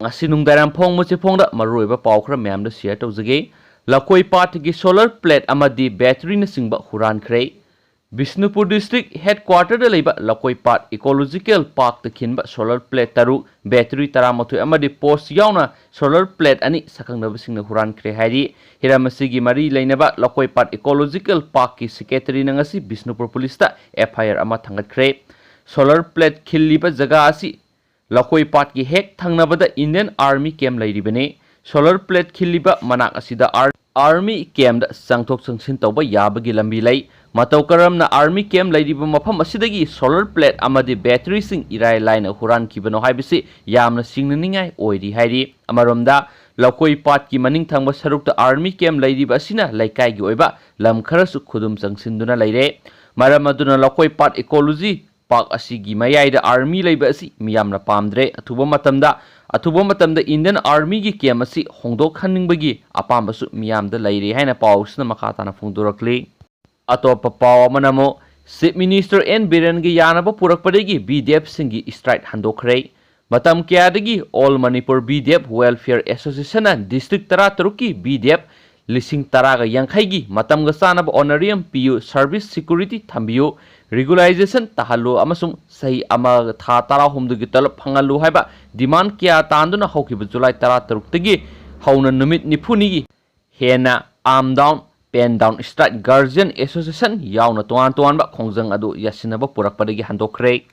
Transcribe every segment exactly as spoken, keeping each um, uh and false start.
ꯉꯁꯤ ꯅꯨꯡꯗꯥꯡꯋꯥꯏꯔꯝ ꯐꯣꯡꯕꯁꯤ ꯐꯣꯡꯗ ꯃꯔꯨꯑꯣꯏꯕ ꯄꯥꯎ ꯈꯔ ꯃꯌꯥꯝꯗ share ꯇꯧꯖꯒꯦ꯫ ꯂꯀꯣꯏꯄꯥꯠꯀꯤ solar plate ꯑꯃꯗꯤ batteryꯅꯆꯤꯡꯕ ꯍꯨꯔꯥꯟꯈ꯭ꯔꯦ꯫ ꯕꯤꯁꯅꯨꯄꯨꯔ district headquarterꯗ ꯂꯩꯕ ꯂꯀꯣꯏꯄꯥꯠ Ecological Parkꯇ ꯈꯤꯟꯕ solar plate ꯇꯔꯨꯛ, battery ꯇꯔꯥꯃꯥꯊꯣꯏ ꯑꯃꯗꯤ post ꯌꯥꯎꯅ solar plate ꯑꯅꯤ ꯁꯛꯈꯪꯅꯕꯁꯤꯡꯅ ꯍꯨꯔꯥꯟꯈ꯭ꯔꯦ ꯍꯥꯏꯔꯤ꯫ ꯍꯤꯔꯝ ꯑꯁꯤꯒꯤ ꯃꯔꯤ ꯂꯩꯅꯕ ꯂꯀꯣꯏꯄꯥꯠ Ecological Parkꯀꯤ secretaryꯅ ꯉꯁꯤ ꯕꯤꯁꯅꯨꯄꯨꯔ ꯄꯨꯂꯤꯁꯇ F I R ꯑꯃ ꯊꯥꯡꯒꯠꯈ꯭ꯔꯦ꯫ Solar plate ꯈꯤꯜꯂꯤꯕ ꯖꯒꯥ ꯑꯁꯤ ꯂꯀꯣꯏꯄꯥꯠꯀꯤ ꯍꯦꯛ ꯊꯪꯅꯕꯗ Indian Army camp ꯂꯩꯔꯤꯕꯅꯤ꯫ Solar plate ꯈꯤꯜꯂꯤꯕ ꯃꯅꯥꯛ ꯑꯁꯤꯗ ꯑꯥꯔ-, Army campꯗ ꯆꯪꯊꯣꯛ ꯆꯪꯁꯤꯟ ꯇꯧꯕ ꯌꯥꯕꯒꯤ ꯂꯝꯕꯤ ꯂꯩ꯫ ꯃꯇꯧ ꯀꯔꯝꯅ Army camp ꯂꯩꯔꯤꯕ ꯃꯐꯝ ꯑꯁꯤꯗꯒꯤ solar plate ꯑꯃꯗꯤ batteryꯁꯤꯡ ꯏꯔꯥꯏ ꯂꯥꯏꯅ ꯍꯨꯔꯥꯟꯈꯤꯕꯅꯣ ꯍꯥꯏꯕꯁꯤ ꯌꯥꯝꯅ ꯆꯤꯡꯅꯅꯤꯡꯉꯥꯏ ꯑꯣꯏꯔꯤ ꯍꯥꯏꯔꯤ꯫ ꯑꯃꯔꯣꯝꯗ, ꯂꯀꯣꯏꯄꯥꯠꯀꯤ ꯃꯅꯤꯡ ꯊꯪꯕ ꯁꯔꯨꯛꯇ Army camp ꯂꯩꯔꯤꯕ ꯑꯁꯤꯅ ꯂꯩꯀꯥꯏꯒꯤ ꯑꯣꯏꯕ ꯂꯝ ꯈꯔꯁꯨ ꯈꯨꯗꯨꯝ ꯆꯪꯁꯤꯟꯗꯨꯅ ꯂꯩꯔꯦ꯫ ꯃꯔꯝ ꯑꯗꯨꯅ ꯂꯀꯣꯏꯄꯥꯠ Ecology Park ꯑꯁꯤꯒꯤ ꯃꯌꯥꯏꯗ Army ꯂꯩꯕ ꯑꯁꯤ ꯃꯤꯌꯥꯝꯅ ꯄꯥꯝꯗ꯭ꯔꯦ꯫ ꯑꯊꯨꯕ ꯃꯇꯝꯗ, ꯑꯊꯨꯕ ꯃꯇꯝꯗ Indian Armyꯒꯤ camp ꯑꯁꯤ ꯍꯣꯡꯗꯣꯛꯍꯟꯅꯤꯡꯕꯒꯤ ꯑꯄꯥꯝꯕꯁꯨ ꯃꯤꯌꯥꯝꯗ ꯂꯩꯔꯦ ꯍꯥꯏꯅ ꯄꯥꯎ ꯑꯁꯤꯅ ꯃꯈꯥ ꯇꯥꯅ ꯐꯣꯡꯗꯣꯔꯛꯂꯤ꯫ ꯑꯇꯣꯞꯄ ꯄꯥꯎ ꯑꯃꯅ ꯑꯃꯨꯛ, Chief Minister N ꯕꯤꯔꯦꯟꯒꯤ ꯌꯥꯅꯕ ꯄꯨꯔꯛꯄꯗꯒꯤ B D Fꯁꯤꯡꯒꯤ strike ꯍꯟꯗꯣꯛꯈ꯭ꯔꯦ꯫ ꯃꯇꯝ ꯀꯌꯥꯗꯒꯤ All Manipur B D F Welfare Associationꯅ district ꯇꯔꯥꯇꯔꯨꯛꯀꯤ B D F ꯂꯤꯁꯤꯡ ꯇꯔꯥꯒ ꯌꯥꯡꯈꯩꯒꯤ ꯃꯇꯝꯒ ꯆꯥꯅꯕ honorarium ꯄꯤꯌꯨ, service security ꯊꯝꯕꯤꯌꯨ, regularization ꯇꯥꯍꯜꯂꯨ ꯑꯃꯁꯨꯡ ꯆꯍꯤ ꯑꯃꯒ ꯊꯥ ꯇꯔꯥꯍꯨꯝꯗꯣꯏꯒꯤ ꯇꯂꯕ ꯐꯪꯍꯜꯂꯨ ꯍꯥꯏꯕ demand ꯀꯌꯥ ꯇꯥꯟꯗꯨꯅ ꯍꯧꯈꯤꯕ ꯖꯨꯂꯥꯏ ꯇꯔꯥꯇꯔꯨꯛꯇꯒꯤ ꯍꯧꯅ ꯅꯨꯃꯤꯠ ꯅꯤꯐꯨꯅꯤꯒꯤ ꯍꯦꯟꯅ arm down, pen down strike, Guardian Association ꯌꯥꯎꯅ ꯇꯣꯉꯥꯟ ꯇꯣꯉꯥꯟꯕ ꯈꯣꯡꯖꯪ ꯑꯗꯨ ꯌꯥꯁꯤꯟꯅꯕ ꯄꯨꯔꯛꯄꯗꯒꯤ ꯍꯟꯗꯣꯛꯈ꯭ꯔꯦ꯫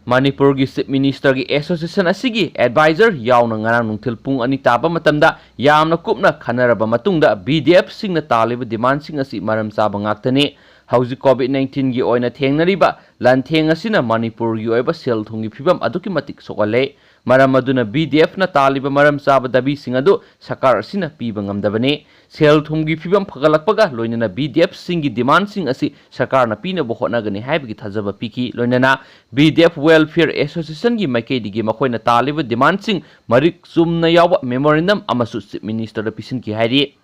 ꯃꯅꯤꯄꯨꯔꯒꯤ Chief Ministerꯒꯤ association ꯑꯁꯤꯒꯤ advisor ꯌꯥꯎꯅ ꯉꯔꯥꯡ ꯅꯨꯡꯊꯤꯜ ꯄꯨꯡ ꯑꯅꯤ ꯇꯥꯕ ꯃꯇꯝꯗ ꯌꯥꯝꯅ ꯀꯨꯞꯅ ꯈꯟꯅꯔꯕ ꯃꯇꯨꯡꯗ B D Fꯁꯤꯡꯅ ꯇꯥꯜꯂꯤꯕ demandꯁꯤꯡ ꯑꯁꯤ ꯃꯔꯝ ꯆꯥꯕ ꯉꯥꯛꯇꯅꯤ꯫ ꯍꯧꯖꯤꯛ COVID nineteenꯒꯤ ꯑꯣꯏꯅ ꯊꯦꯡꯅꯔꯤꯕ ꯂꯥꯟꯊꯦꯡ ꯑꯁꯤꯅ ꯃꯅꯤꯄꯨꯔꯒꯤ ꯑꯣꯏꯕ ꯁꯦꯜ ꯊꯨꯝꯒꯤ ꯐꯤꯕꯝ ꯑꯗꯨꯛꯀꯤ ꯃꯇꯤꯛ ꯁꯣꯛꯍꯜꯂꯦ꯫ ꯃꯔꯝ ꯑꯗꯨꯅ B D Fꯅ ꯇꯥꯜꯂꯤꯕ ꯃꯔꯝ ꯆꯥꯕ ꯗꯥꯕꯤꯁꯤꯡ ꯑꯗꯨ ꯁꯔꯀꯥꯔ ꯑꯁꯤꯅ ꯄꯤꯕ ꯉꯝꯗꯕꯅꯤ꯫ ꯁꯦꯜ ꯊꯨꯝꯒꯤ ꯐꯤꯕꯝ ꯐꯒꯠꯂꯛꯄꯒ ꯂꯣꯏꯅꯅ B D Fꯁꯤꯡꯒꯤ demandꯁꯤꯡ ꯑꯁꯤ ꯁꯔꯀꯥꯔꯅ ꯄꯤꯅꯕ ꯍꯣꯠꯅꯒꯅꯤ ꯍꯥꯏꯕꯒꯤ ꯊꯥꯖꯕ ꯄꯤꯈꯤ꯫ ꯂꯣꯏꯅꯅ B D F Welfare Associationꯒꯤ ꯃꯥꯏꯀꯩꯗꯒꯤ ꯃꯈꯣꯏꯅ ꯇꯥꯜꯂꯤꯕ demandꯁꯤꯡ ꯃꯔꯤꯛ ꯆꯨꯝꯅ ꯌꯥꯎꯕ memorandum ꯑꯃꯁꯨ Chief Ministerꯗ ꯄꯤꯁꯤꯟꯈꯤ ꯍꯥꯏꯔꯤ꯫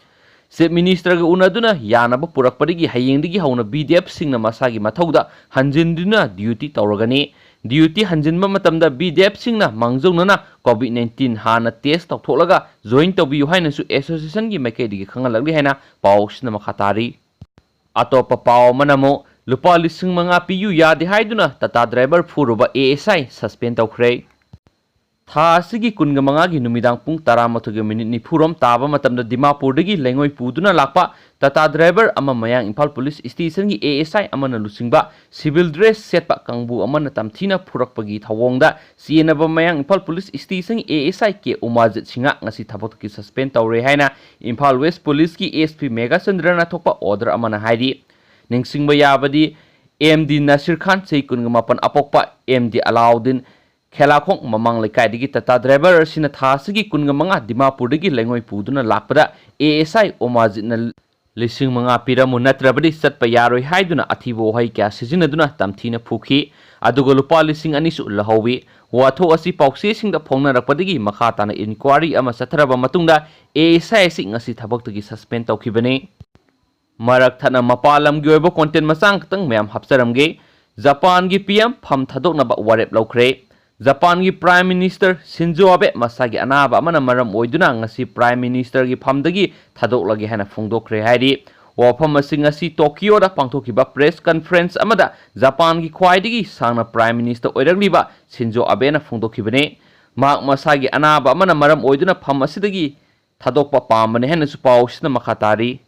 Chief Ministerꯒ ꯎꯅꯗꯨꯅ ꯌꯥꯅꯕ ꯄꯨꯔꯛꯄꯗꯒꯤ ꯍꯌꯦꯡꯗꯒꯤ ꯍꯧꯅ B D Fꯁꯤꯡꯅ ꯃꯁꯥꯒꯤ ꯃꯊꯧꯗ ꯍꯟꯖꯤꯟꯗꯨꯅ duty ꯇꯧꯔꯒꯅꯤ꯫ ꯗ꯭ꯌꯨꯇꯤ ꯍꯟꯖꯤꯟꯕ ꯃꯇꯝꯗ ꯕꯤꯗꯦꯞꯁꯤꯡꯅ ꯃꯥꯡꯖꯧꯅꯅ ꯀꯣꯚꯤꯗ ꯅꯥꯏꯟꯇꯤꯟ ꯍꯥꯟꯅ ꯇꯦꯁ ꯇꯧꯊꯣꯛꯂꯒ ꯖꯣꯏꯟ ꯇꯧꯕꯤꯌꯨ ꯍꯥꯏꯅꯁꯨ ꯑꯦꯁꯣꯁꯤꯌꯦꯁꯟꯒꯤ ꯃꯥꯏꯀꯩꯗꯒꯤ ꯈꯪꯍꯜꯂꯛꯂꯤ ꯍꯥꯏꯅ ꯄꯥꯎꯁꯤꯅ ꯃꯈꯥ ꯇꯥꯔꯤ꯫ ꯑꯇꯣꯞꯄ ꯄꯥꯎ ꯑꯃꯅ ꯑꯃꯨꯛ ꯂꯨꯄꯥ ꯂꯤꯁꯤꯡ ꯃꯉꯥ ꯄꯤꯌꯨ ꯌꯥꯗꯦ ꯍꯥꯏꯗꯨꯅ ꯇꯥꯇꯥ ꯗ꯭ꯔꯥꯏꯚꯔ ꯐꯨꯔꯨꯕ ꯑꯦ ꯑꯦꯁ ꯑꯥꯏ ꯁꯁꯄꯦꯟ ꯇꯧꯈ꯭ꯔꯦ꯫ ꯊꯥ ꯑꯁꯤꯒꯤ ꯀꯨꯟꯒ ꯃꯉꯥꯒꯤ ꯅꯨꯃꯤꯗꯥꯡ ꯄꯨꯡ ꯇꯔꯥꯃꯥꯊꯣꯏꯒ ꯃꯤꯅꯤꯠ ꯅꯤꯐꯨꯔꯣꯝ ꯇꯥꯕ ꯃꯇꯝꯗ ꯗꯤꯃꯥꯄꯨꯔꯗꯒꯤ ꯂꯩꯉꯣꯏ ꯄꯨꯗꯨꯅ ꯂꯥꯛꯄ ꯇꯥꯇꯥ ꯗ꯭ꯔꯥꯏꯚꯔ ꯑꯃ ꯃꯌꯥꯡ ꯏꯝꯐꯥꯜ ꯄꯨꯂꯤꯁ ꯁ꯭ꯇꯦꯁꯟꯒꯤ ꯑꯦ ꯑꯦꯁ ꯑꯥꯏ ꯑꯃꯅ ꯂꯨꯆꯤꯡꯕ ꯁꯤꯚꯤꯜ ꯗ꯭ꯔꯦꯁ ꯁꯦꯠꯄ ꯀꯥꯡꯕꯨ ꯑꯃꯅ ꯇꯝꯊꯤꯅ ꯐꯨꯔꯛꯄꯒꯤ ꯊꯧꯑꯣꯡꯗ ꯆꯦꯟꯅꯕ ꯃꯌꯥꯡ ꯏꯝꯐꯥꯜ ꯄꯨꯂꯤꯁ ꯁ꯭ꯇꯦꯁꯟꯒꯤ ꯑꯦ ꯑꯦꯁ ꯑꯥꯏ ꯀꯦ ꯎꯃꯥꯖꯤꯠ ꯁꯤꯡꯍ ꯉꯁꯤ ꯊꯕꯛꯇꯒꯤ ꯁꯁꯄꯦꯟ ꯇꯧꯔꯦ ꯍꯥꯏꯅ ꯏꯝꯐꯥꯜ ꯋꯦꯁ ꯄꯨꯂꯤꯁꯀꯤ ꯑꯦꯁ ꯄꯤ ꯃꯦꯘꯥꯆꯟꯗ꯭ꯔꯅ ꯊꯣꯛꯄ ꯑꯣꯔꯗꯔ ꯑꯃꯅ ꯍꯥꯏꯔꯤ꯫ ꯅꯤꯡꯁꯤꯡꯕ ꯌꯥꯕꯗꯤ, ꯑꯦꯝ ꯗꯤ ꯅꯁꯤꯔ ꯈꯥꯟ, ꯆꯍꯤ ꯀꯨꯟꯒ ꯃꯥꯄꯟ ꯑꯄꯣꯛꯄ, ꯑꯦꯝ ꯗꯤ ꯑꯂꯥꯎꯗꯤꯟ, ꯈꯦꯂꯥꯈꯣꯡ ꯃꯃꯥꯡ ꯂꯩꯀꯥꯏꯗꯒꯤ ꯇꯥꯇꯥ ꯗ꯭ꯔꯥꯏꯚꯔ ꯑꯁꯤꯅ ꯊꯥ ꯑꯁꯤꯒꯤ ꯀꯨꯟꯒ ꯃꯉꯥ ꯗꯤꯃꯥꯄꯨꯔꯗꯒꯤ ꯂꯩꯉꯣꯏ ꯄꯨꯗꯨꯅ ꯂꯥꯛꯄꯗ ꯑꯦ ꯑꯦꯁ ꯑꯥꯏ ꯑꯣꯃꯥꯖꯤꯠꯅ ꯂꯤꯁꯤꯡ ꯃꯉꯥ ꯄꯤꯔꯝꯃꯨ, ꯅꯠꯇ꯭ꯔꯕꯗꯤ ꯆꯠꯄ ꯌꯥꯔꯣꯏ ꯍꯥꯏꯗꯨꯅ ꯑꯊꯤꯕ ꯋꯥꯍꯩ ꯀꯌꯥ ꯁꯤꯖꯤꯟꯅꯗꯨꯅ ꯇꯝꯊꯤꯅ ꯐꯨꯈꯤ꯫ ꯑꯗꯨꯒ ꯂꯨꯄꯥ ꯂꯤꯁꯤꯡ ꯑꯅꯤꯁꯨ ꯂꯧꯍꯧꯋꯤ꯫ ꯋꯥꯊꯣꯛ ꯑꯁꯤ ꯄꯥꯎꯆꯦꯁꯤꯡꯗ ꯐꯣꯡꯅꯔꯛꯄꯗꯒꯤ ꯃꯈꯥ ꯇꯥꯅ ꯏꯟꯀ꯭ꯋꯥꯔꯤ ꯑꯃ ꯆꯠꯊꯔꯕ ꯃꯇꯨꯡꯗ ꯑꯦ ꯑꯦꯁ ꯑꯥꯏ ꯑꯁꯤ ꯉꯁꯤ ꯊꯕꯛꯇꯒꯤ ꯁꯁꯄꯦꯟ ꯇꯧꯈꯤꯕꯅꯤ꯫ ꯃꯔꯛ ꯊꯠꯅ ꯃꯄꯥꯟ ꯂꯝꯒꯤ ꯑꯣꯏꯕ ꯀꯣꯟꯇꯦꯟ ꯃꯆꯥ ꯈꯛꯇꯪ ꯃꯌꯥꯝ ꯍꯥꯞꯆꯔꯝꯒꯦ꯫ ꯖꯄꯥꯟꯒꯤ ꯄꯤ ꯑꯦꯝ ꯐꯝ ꯊꯥꯗꯣꯛꯅꯕ ꯋꯥꯔꯦꯞ ꯂꯧꯈ꯭ꯔꯦ꯫ ꯖꯄꯥꯟꯒꯤ ꯄ꯭ꯔꯥꯏꯝ ꯃꯤꯅꯤꯁꯇꯔ ꯁꯤꯟꯖꯣ ꯑꯕꯦ ꯃꯁꯥꯒꯤ ꯑꯅꯥꯕ ꯑꯃꯅ ꯃꯔꯝ ꯑꯣꯏꯗꯨꯅ ꯉꯁꯤ ꯄ꯭ꯔꯥꯏꯝ ꯃꯤꯅꯤꯁꯇꯔꯒꯤ ꯐꯝꯗꯒꯤ ꯊꯥꯗꯣꯛꯂꯒꯦ ꯍꯥꯏꯅ ꯐꯣꯡꯗꯣꯛꯈ꯭ꯔꯦ ꯍꯥꯏꯔꯤ꯫ ꯋꯥꯐꯝ ꯑꯁꯤ ꯉꯁꯤ ꯇꯣꯀꯤꯌꯣꯗ ꯄꯥꯡꯊꯣꯛꯈꯤꯕ ꯄ꯭ꯔꯦꯁ ꯀꯟꯐꯔꯦꯟꯁ ꯑꯃꯗ ꯖꯄꯥꯟꯒꯤ ꯈ꯭ꯋꯥꯏꯗꯒꯤ ꯁꯥꯡꯅ ꯄ꯭ꯔꯥꯏꯝ ꯃꯤꯅꯤꯁꯇꯔ ꯑꯣꯏꯔꯛꯂꯤꯕ ꯁꯤꯟꯖꯣ ꯑꯕꯦꯅ ꯐꯣꯡꯗꯣꯛꯈꯤꯕꯅꯤ꯫ ꯃꯍꯥꯛ ꯃꯁꯥꯒꯤ ꯑꯅꯥꯕ ꯑꯃꯅ ꯃꯔꯝ ꯑꯣꯏꯗꯨꯅ ꯐꯝ ꯑꯁꯤꯗꯒꯤ ꯊꯥꯗꯣꯛꯄ ꯄꯥꯝꯕꯅꯤ ꯍꯥꯏꯅꯁꯨ ꯄꯥꯎꯁꯤꯅ ꯃꯈꯥ ꯇꯥꯔꯤ꯫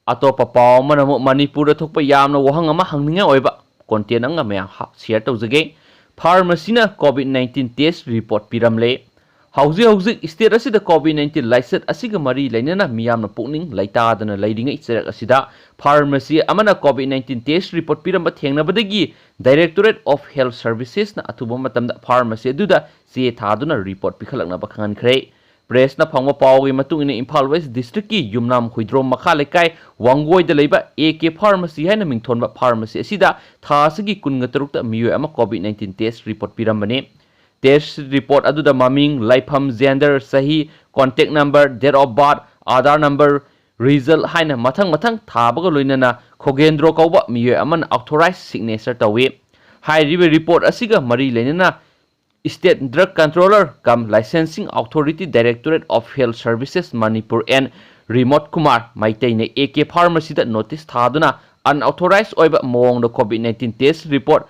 ꯑꯇꯣꯞꯄ ꯄꯥꯎ ꯑꯃꯅ ꯑꯃꯨꯛ ꯃꯅꯤꯄꯨꯔꯗ ꯊꯣꯛꯄ ꯌꯥꯝꯅ ꯋꯥꯍꯪ ꯑꯃ ꯍꯪꯅꯤꯡꯉꯥꯏ ꯑꯣꯏꯕ ꯀꯣꯟꯇꯦꯟ ꯑꯃꯒ ꯃꯌꯥꯝ ꯍꯥ-, ꯁꯤꯌꯔ ꯇꯧꯖꯒꯦ꯫ ꯐꯥꯔꯃꯥꯁꯤꯅ ꯀꯣꯚꯤꯗ ꯅꯥꯏꯟꯇꯤꯟ ꯇꯦꯁ ꯔꯤꯄꯣꯔꯠ ꯄꯤꯔꯝꯂꯦ꯫ ꯍꯧꯖꯤꯛ ꯍꯧꯖꯤꯛ ꯁ꯭ꯇꯦꯠ ꯑꯁꯤꯗ ꯀꯣꯚꯤꯗ ꯅꯥꯏꯟꯇꯤꯟ ꯂꯥꯏꯆꯠ ꯑꯁꯤꯒ ꯃꯔꯤ ꯂꯩꯅꯅ ꯃꯤꯌꯥꯝꯅ ꯄꯨꯛꯅꯤꯡ ꯂꯩꯇꯥꯗꯅ ꯂꯩꯔꯤꯉꯩ ꯆꯩꯔꯛ ꯑꯁꯤꯗ ꯐꯥꯔꯃꯥꯁꯤ ꯑꯃꯅ ꯀꯣꯚꯤꯗ ꯅꯥꯏꯟꯇꯤꯟ ꯇꯦꯁ ꯔꯤꯄꯣꯔꯠ ꯄꯤꯔꯝꯕ ꯊꯦꯡꯅꯕꯗꯒꯤ Directorate of Health Servicesꯅ ꯑꯊꯨꯕ ꯃꯇꯝꯗ ꯐꯥꯔꯃꯥꯁꯤ ꯑꯗꯨꯗ ꯆꯦ ꯊꯥꯗꯨꯅ ꯔꯤꯄꯣꯔꯠ ꯄꯤꯈꯠꯂꯛꯅꯕ ꯈꯪꯍꯟꯈ꯭ꯔꯦ꯫ ꯄ꯭ꯔꯦꯁꯅ ꯐꯪꯕ ꯄꯥꯎꯒꯤ ꯃꯇꯨꯡ ꯏꯟꯅ ꯏꯝꯐꯥꯜ ꯋꯦꯁ ꯗꯤꯁꯇ꯭ꯔꯤꯛꯀꯤ ꯌꯨꯝꯅꯥꯝ ꯍꯨꯏꯗ꯭ꯔꯣꯝ ꯃꯈꯥ ꯂꯩꯀꯥꯏ ꯋꯥꯡꯒꯣꯏꯗ ꯂꯩꯕ ꯑꯦ ꯀꯦ ꯐꯥꯔꯃꯥꯁꯤ ꯍꯥꯏꯅ ꯃꯤꯡꯊꯣꯟꯕ ꯐꯥꯔꯃꯥꯁꯤ ꯑꯁꯤꯗ ꯊꯥ ꯑꯁꯤꯒꯤ ꯀꯨꯟꯒ ꯇꯔꯨꯛꯇ ꯃꯤꯑꯣꯏ ꯑꯃ ꯀꯣꯚꯤꯗ ꯅꯥꯏꯟꯇꯤꯟ ꯇꯦꯁ ꯔꯤꯄꯣꯔꯠ ꯄꯤꯔꯝꯕꯅꯤ꯫ ꯇꯦꯁ ꯔꯤꯄꯣꯔꯠ ꯑꯗꯨꯗ ꯃꯃꯤꯡ, ꯂꯩꯐꯝ, ꯖꯦꯟꯗꯔ, ꯆꯍꯤ, contact number, date of birth, Aadhaar number, result ꯍꯥꯏꯅ ꯃꯊꯪ ꯃꯊꯪ ꯊꯥꯕꯒ ꯂꯣꯏꯅꯅ ꯈꯣꯒꯦꯟꯗ꯭ꯔꯣ ꯀꯧꯕ ꯃꯤꯑꯣꯏ ꯑꯃꯅ ꯑꯣꯊꯣꯔꯥꯏꯖ ꯁꯤꯒꯅꯦꯆꯔ ꯇꯧꯏ꯫ ꯍꯥꯏꯔꯤꯕ ꯔꯤꯄꯣꯔꯠ ꯑꯁꯤꯒ ꯃꯔꯤ ꯂꯩꯅꯅ State Drug Controller cum Licensing Authority, Directorate of Health Services Manipur and Rimot Kumar ꯃꯩꯇꯩꯅ ꯑꯦ ꯀꯦ ꯐꯥꯔꯃꯥꯁꯤꯗ ꯅꯣꯇꯤꯁ ꯊꯥꯗꯨꯅ unauthorized ꯑꯣꯏꯕ ꯃꯑꯣꯡꯗ COVID nineteen test report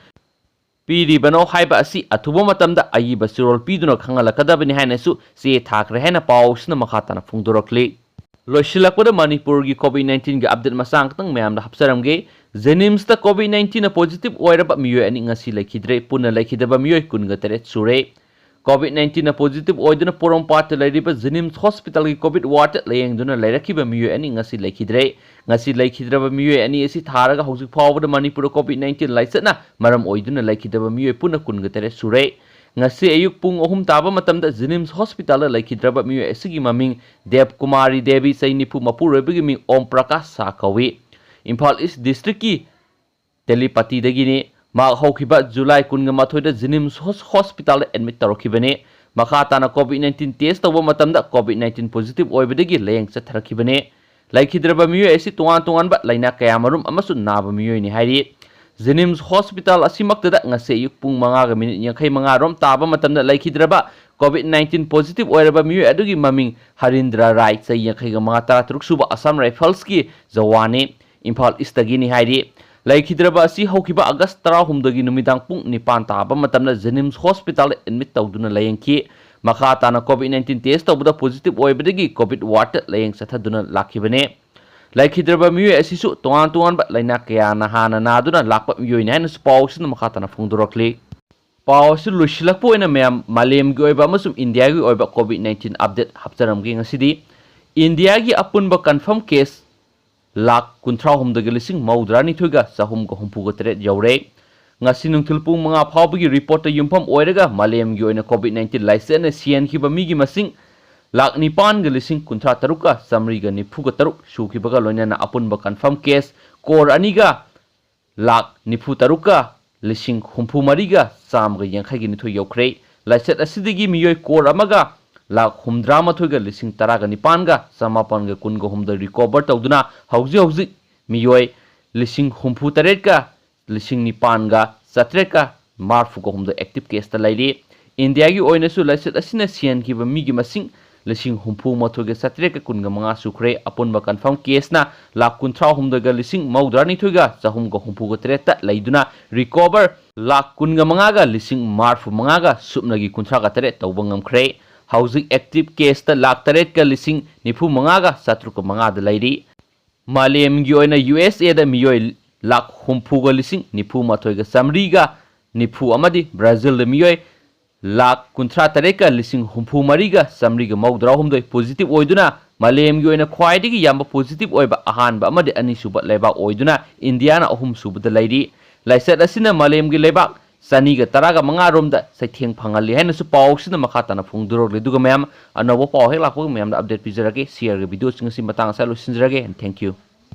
ꯄꯤꯔꯤꯕꯅꯣ ꯍꯥꯏꯕ ꯑꯁꯤ ꯑꯊꯨꯕ ꯃꯇꯝꯗ ꯑꯏꯕ ꯆꯦꯔꯣꯜ ꯄꯤꯗꯨꯅ ꯈꯪꯍꯜꯂꯛꯀꯗꯕꯅꯤ ꯍꯥꯏꯅꯁꯨ ꯆꯦ ꯊꯥꯈ꯭ꯔꯦ ꯍꯥꯏꯅ ꯄꯥꯎꯁꯤꯅ ꯃꯈꯥ ꯇꯥꯅ ꯐꯣꯡꯗꯣꯔꯛꯂꯤ꯫ ꯂꯣꯏꯁꯤꯜꯂꯛꯄꯗ ꯃꯅꯤꯄꯨꯔꯒꯤ COVID nineteenꯒꯤ update ꯃꯆꯥ ꯈꯛꯇꯪ ꯃꯌꯥꯝꯗ ꯍꯥꯞꯆꯔꯝꯒꯦ꯫ JNIMSꯇ COVID nineteenꯅ positive ꯑꯣꯏꯔꯕ ꯃꯤꯑꯣꯏ ꯑꯅꯤ ꯉꯁꯤ ꯂꯩꯈꯤꯗ꯭ꯔꯦ꯫ ꯄꯨꯟꯅ ꯂꯩꯈꯤꯗꯕ ꯃꯤꯑꯣꯏ ꯀꯨꯟꯒ ꯇꯔꯦꯠ ꯁꯨꯔꯦ꯫ COVID nineteenꯅ positive ꯑꯣꯏꯗꯨꯅ ꯄꯣꯔꯣꯝꯄꯥꯠꯇ ꯂꯩꯔꯤꯕ JNIMS hospitalꯒꯤ COVID wardꯇ ꯂꯥꯌꯦꯡꯗꯨꯅ ꯂꯩꯔꯛꯈꯤꯕ ꯃꯤꯑꯣꯏ ꯑꯅꯤ ꯉꯁꯤ ꯂꯩꯈꯤꯗ꯭ꯔꯦ꯫ ꯉꯁꯤ ꯂꯩꯈꯤꯗ꯭ꯔꯕ ꯃꯤꯑꯣꯏ ꯑꯅꯤ ꯑꯁꯤ ꯊꯥꯔꯒ ꯍꯧꯖꯤꯛ ꯐꯥꯎꯕꯗ ꯃꯅꯤꯄꯨꯔꯗ COVID nineteen ꯂꯥꯏꯆꯠꯅ ꯃꯔꯝ ꯑꯣꯏꯗꯨꯅ ꯂꯩꯈꯤꯗꯕ ꯃꯤꯑꯣꯏ ꯄꯨꯟꯅ ꯀꯨꯟꯒ ꯇꯔꯦꯠ ꯁꯨꯔꯦ꯫ ꯉꯁꯤ ꯑꯌꯨꯛ ꯄꯨꯡ ꯑꯍꯨꯝ ꯇꯥꯕ ꯃꯇꯝꯗ JNIMS hospitalꯗ ꯂꯩꯈꯤꯗ꯭ꯔꯕ ꯃꯤꯑꯣꯏ ꯑꯁꯤꯒꯤ ꯃꯃꯤꯡ ꯗꯦꯕ ꯀꯨꯃꯥꯔꯤ ꯗꯦꯕꯤ, ꯆꯍꯤ ꯅꯤꯐꯨ, ꯃꯄꯨꯔꯣꯏꯕꯒꯤ ꯃꯤꯡ ꯑꯣꯝ ꯄ꯭ꯔꯀꯥꯁ ꯁꯥ ꯀꯧꯏ꯫ ꯏꯝꯐꯥꯜ East districtꯀꯤ ꯇꯦꯂꯤꯄꯥꯇꯤꯗꯒꯤꯅꯤ꯫ ꯃꯍꯥꯛ ꯍꯧꯈꯤꯕ ꯖꯨꯂꯥꯏ ꯀꯨꯟꯒ ꯃꯥꯊꯣꯏꯗ JNIMS hos-, hospitalꯗ admit ꯇꯧꯔꯛꯈꯤꯕꯅꯤ꯫ ꯃꯈꯥ ꯇꯥꯅ COVID nineteen test ꯇꯧꯕ ꯃꯇꯝꯗ COVID nineteen positive ꯑꯣꯏꯕꯗꯒꯤ ꯂꯥꯌꯦꯡ ꯆꯠꯊꯔꯛꯈꯤꯕꯅꯤ꯫ ꯂꯩꯈꯤꯗ꯭ꯔꯕ ꯃꯤꯑꯣꯏ ꯑꯁꯤ ꯇꯣꯉꯥꯟ ꯇꯣꯉꯥꯟꯕ ꯂꯥꯏꯅꯥ ꯀꯌꯥꯃꯔꯨꯝ ꯑꯃꯁꯨ ꯅꯥꯕ ꯃꯤꯑꯣꯏꯅꯤ ꯍꯥꯏꯔꯤ꯫ JNIMS hospital ꯑꯁꯤꯃꯛꯇꯗ ꯉꯁꯤ ꯑꯌꯨꯛ ꯄꯨꯡ ꯃꯉꯥꯒ ꯃꯤꯅꯤꯠ ꯌꯥꯡꯈꯩ ꯃꯉꯥ ꯔꯣꯝ ꯇꯥꯕ ꯃꯇꯝꯗ ꯂꯩꯈꯤꯗ꯭ꯔꯕ COVID nineteen positive ꯑꯣꯏꯔꯕ ꯃꯤꯑꯣꯏ ꯑꯗꯨꯒꯤ ꯃꯃꯤꯡ ꯍꯔꯤꯟꯗ꯭ꯔ ꯔꯥꯏ, ꯆꯍꯤ ꯌꯥꯡꯈꯩꯒ ꯃꯉꯥ, ꯇꯔꯥꯇꯔꯨꯛ ꯁꯨꯕ, Assam Riflesꯀꯤ ꯖꯋꯥꯟꯅꯤ꯫ ꯏꯝꯐꯥꯜ Eastꯇꯒꯤꯅꯤ ꯍꯥꯏꯔꯤ꯫ ꯂꯩꯈꯤꯗ꯭ꯔꯕ ꯑꯁꯤ ꯍꯧꯈꯤꯕ ꯑꯥꯒꯁ ꯇꯔꯥꯍꯨꯝꯗꯣꯏꯒꯤ ꯅꯨꯃꯤꯗꯥꯡ ꯄꯨꯡ ꯅꯤꯄꯥꯟ ꯇꯥꯕ ꯃꯇꯝꯗ JNIMS hospitalꯗ admit ꯇꯧꯗꯨꯅ ꯂꯥꯌꯦꯡꯈꯤ꯫ ꯃꯈꯥ ꯇꯥꯅ COVID nineteen test ꯇꯧꯕꯗ positive ꯑꯣꯏꯕꯗꯒꯤ COVID wardꯇ ꯂꯥꯌꯦꯡ ꯆꯠꯊꯗꯨꯅ ꯂꯥꯛꯈꯤꯕꯅꯤ꯫ ꯂꯩꯈꯤꯗ꯭ꯔꯕ ꯃꯤꯑꯣꯏ ꯑꯁꯤꯁꯨ ꯇꯣꯉꯥꯟ ꯇꯣꯉꯥꯟꯕ ꯂꯥꯏꯅꯥ ꯀꯌꯥꯅ ꯍꯥꯟꯅ ꯅꯥꯗꯨꯅ ꯂꯥꯛꯄ ꯃꯤꯑꯣꯏꯅꯤ ꯍꯥꯏꯅꯁꯨ ꯄꯥꯎ ꯑꯁꯤꯅ ꯃꯈꯥ ꯇꯥꯅ ꯐꯣꯡꯗꯣꯔꯛꯂꯤ꯫ ꯄꯥꯎ ꯑꯁꯤ ꯂꯣꯏꯁꯤꯜꯂꯛꯄ ꯑꯣꯏꯅ ꯃꯌꯥꯝ ꯃꯥꯂꯦꯝꯒꯤ ꯑꯣꯏꯕ ꯑꯃꯁꯨꯡ ꯏꯟꯗꯤꯌꯥꯒꯤ ꯑꯣꯏꯕ COVID nineteen update ꯍꯥꯞꯆꯔꯝꯒꯦ꯫ ꯉꯁꯤꯗꯤ ꯏꯟꯗꯤꯌꯥꯒꯤ ꯑꯄꯨꯟꯕ confirm case ꯂꯥꯈ ꯀꯨꯟꯊ꯭ꯔꯥꯍꯨꯝꯗꯣꯏꯒ ꯂꯤꯁꯤꯡ ꯃꯧꯗ꯭ꯔꯥꯅꯤꯊꯣꯏꯒ ꯆꯍꯨꯝꯒ ꯍꯨꯝꯐꯨꯒ ꯇꯔꯦꯠ ꯌꯧꯔꯦ꯫ ꯉꯁꯤ ꯅꯨꯡꯊꯤꯜ ꯄꯨꯡ ꯃꯉꯥ ꯐꯥꯎꯕꯒꯤ ꯔꯤꯄꯣꯔꯠꯇ ꯌꯨꯝꯐꯝ ꯑꯣꯏꯔꯒ ꯃꯥꯂꯦꯝꯒꯤ ꯑꯣꯏꯅ COVID nineteen ꯂꯥꯏꯆꯠꯅ ꯁꯤꯍꯟꯈꯤꯕ ꯃꯤꯒꯤ ꯃꯁꯤꯡ ꯂꯥꯈ ꯅꯤꯄꯥꯟꯒ ꯂꯤꯁꯤꯡ ꯀꯨꯟꯊ꯭ꯔꯥ ꯇꯔꯨꯛꯀ ꯆꯥꯃꯔꯤꯒ ꯅꯤꯐꯨꯒ ꯇꯔꯨꯛ ꯁꯨꯈꯤꯕꯒ ꯂꯣꯏꯅꯅ ꯑꯄꯨꯟꯕ confirm case ꯀꯣꯔ ꯑꯅꯤꯒ ꯂꯥꯈ ꯅꯤꯐꯨ ꯇꯔꯨꯛꯀ ꯂꯤꯁꯤꯡ ꯍꯨꯝꯐꯨ ꯃꯔꯤꯒ ꯆꯥꯝꯃꯒ ꯌꯥꯡꯈꯩꯒ ꯅꯤꯊꯣꯏ ꯌꯧꯈ꯭ꯔꯦ꯫ ꯂꯥꯏꯆꯠ ꯑꯁꯤꯗꯒꯤ ꯃꯤꯑꯣꯏ ꯀꯣꯔ ꯑꯃꯒ ꯂꯥꯈ ꯍꯨꯝꯗ꯭ꯔꯥ ꯃꯥꯊꯣꯏꯒ ꯂꯤꯁꯤꯡ ꯇꯔꯥꯒ ꯅꯤꯄꯥꯟꯒ ꯆꯃꯥꯄꯟꯒ ꯀꯨꯟꯒ ꯍꯨꯝꯗꯣꯏ recover ꯇꯧꯗꯨꯅ ꯍꯧꯖꯤꯛ ꯍꯧꯖꯤꯛ ꯃꯤꯑꯣꯏ ꯂꯤꯁꯤꯡ ꯍꯨꯝꯐꯨ ꯇꯔꯦꯠꯀ ꯂꯤꯁꯤꯡ ꯅꯤꯄꯥꯟꯒ ꯆꯥꯇ꯭ꯔꯦꯠꯀ ꯃꯔꯤꯐꯨꯒ ꯍꯨꯝꯗꯣꯏ active caseꯇ ꯂꯩꯔꯤ꯫ ꯏꯟꯗꯤꯌꯥꯒꯤ ꯑꯣꯏꯅꯁꯨ ꯂꯥꯏꯆꯠ ꯑꯁꯤꯅ ꯁꯤꯍꯟꯈꯤꯕ ꯃꯤꯒꯤ ꯃꯁꯤꯡ ꯂꯤꯁꯤꯡ ꯍꯨꯝꯐꯨ ꯃꯥꯊꯣꯏꯒ ꯆꯥꯇ꯭ꯔꯦꯠꯀ ꯀꯨꯟꯒ ꯃꯉꯥ ꯁꯨꯈ꯭ꯔꯦ꯫ ꯑꯄꯨꯟꯕ confirm caseꯅ ꯂꯥꯈ ꯀꯨꯟꯊ꯭ꯔꯥ ꯍꯨꯝꯗꯣꯏꯒ ꯂꯤꯁꯤꯡ ꯃꯧꯗ꯭ꯔꯥ ꯅꯤꯊꯣꯏꯒ ꯆꯍꯨꯝꯒ ꯍꯨꯝꯐꯨꯒ ꯇꯔꯦꯠꯇ ꯂꯩꯗꯨꯅ recover ꯂꯥꯈ ꯀꯨꯟꯒ ꯃꯉꯥꯒ ꯂꯤꯁꯤꯡ ꯃꯔꯤꯐꯨ ꯃꯉꯥꯒ ꯁꯨꯞꯅꯒꯤ ꯀꯨꯟꯊ꯭ꯔꯥꯒ ꯇꯔꯦꯠ ꯇꯧꯕ ꯉꯝꯈ꯭ꯔꯦ꯫ ꯍꯧꯖꯤꯛ active caseꯇ ꯂꯥꯈ ꯇꯔꯦꯠꯀ ꯂꯤꯁꯤꯡ ꯅꯤꯐꯨ ꯃꯉꯥꯒ ꯆꯥꯇ꯭ꯔꯨꯛꯀ ꯃꯉꯥꯗ ꯂꯩꯔꯤ꯫ ꯃꯥꯂꯦꯝꯒꯤ ꯑꯣꯏꯅ USAꯗ ꯃꯤꯑꯣꯏ ꯂꯥꯈ ꯍꯨꯝꯐꯨꯒ ꯂꯤꯁꯤꯡ ꯅꯤꯐꯨ ꯃꯥꯊꯣꯏꯒ ꯆꯥꯃꯔꯤꯒ ꯅꯤꯐꯨ ꯑꯃꯗꯤ ꯕ꯭ꯔꯥꯖꯤꯜꯗ ꯃꯤꯑꯣꯏ ꯂꯥꯈ ꯀꯨꯟꯊ꯭ꯔꯥ ꯇꯔꯦꯠꯀ ꯂꯤꯁꯤꯡ ꯍꯨꯝꯐꯨ ꯃꯔꯤꯒ ꯆꯥꯃꯔꯤꯒ ꯃꯧꯗ꯭ꯔꯥ ꯍꯨꯝꯗꯣꯏ positive ꯑꯣꯏꯗꯨꯅ ꯃꯥꯂꯦꯝꯒꯤ ꯑꯣꯏꯅ ꯈ꯭ꯋꯥꯏꯗꯒꯤ ꯌꯥꯝꯕ positive ꯑꯣꯏꯕ ꯑꯍꯥꯟꯕ ꯑꯃꯗꯤ ꯑꯅꯤꯁꯨꯕ ꯂꯩꯕꯥꯛ ꯑꯣꯏꯗꯨꯅ ꯏꯟꯗꯤꯌꯥꯅ ꯑꯍꯨꯝꯁꯨꯕꯗ ꯂꯩꯔꯤ꯫ ꯂꯥꯏꯆꯠ ꯑꯁꯤꯅ ꯃꯥꯂꯦꯝꯒꯤ ꯂꯩꯕꯥꯛ ꯆꯅꯤꯒ ꯇꯔꯥꯒ ꯃꯉꯥ ꯔꯣꯝꯗ ꯆꯩꯊꯦꯡ ꯐꯪꯍꯜꯂꯤ ꯍꯥꯏꯅꯁꯨ ꯄꯥꯎꯁꯤꯅ ꯃꯈꯥ ꯇꯥꯅ ꯐꯣꯡꯗꯣꯔꯛꯂꯤ꯫ ꯑꯗꯨꯒ ꯃꯌꯥꯝ, ꯑꯅꯧꯕ ꯄꯥꯎ ꯍꯦꯛ ꯂꯥꯛꯄꯒ ꯃꯌꯥꯝꯗ update ꯄꯤꯖꯔꯒꯦ꯫ Shareꯒ videoꯁꯤꯡ ꯑꯁꯤ ꯃꯇꯥꯡ ꯑꯁꯤꯗ ꯂꯣꯏꯁꯤꯟꯖꯔꯒꯦ꯫ And thank you꯫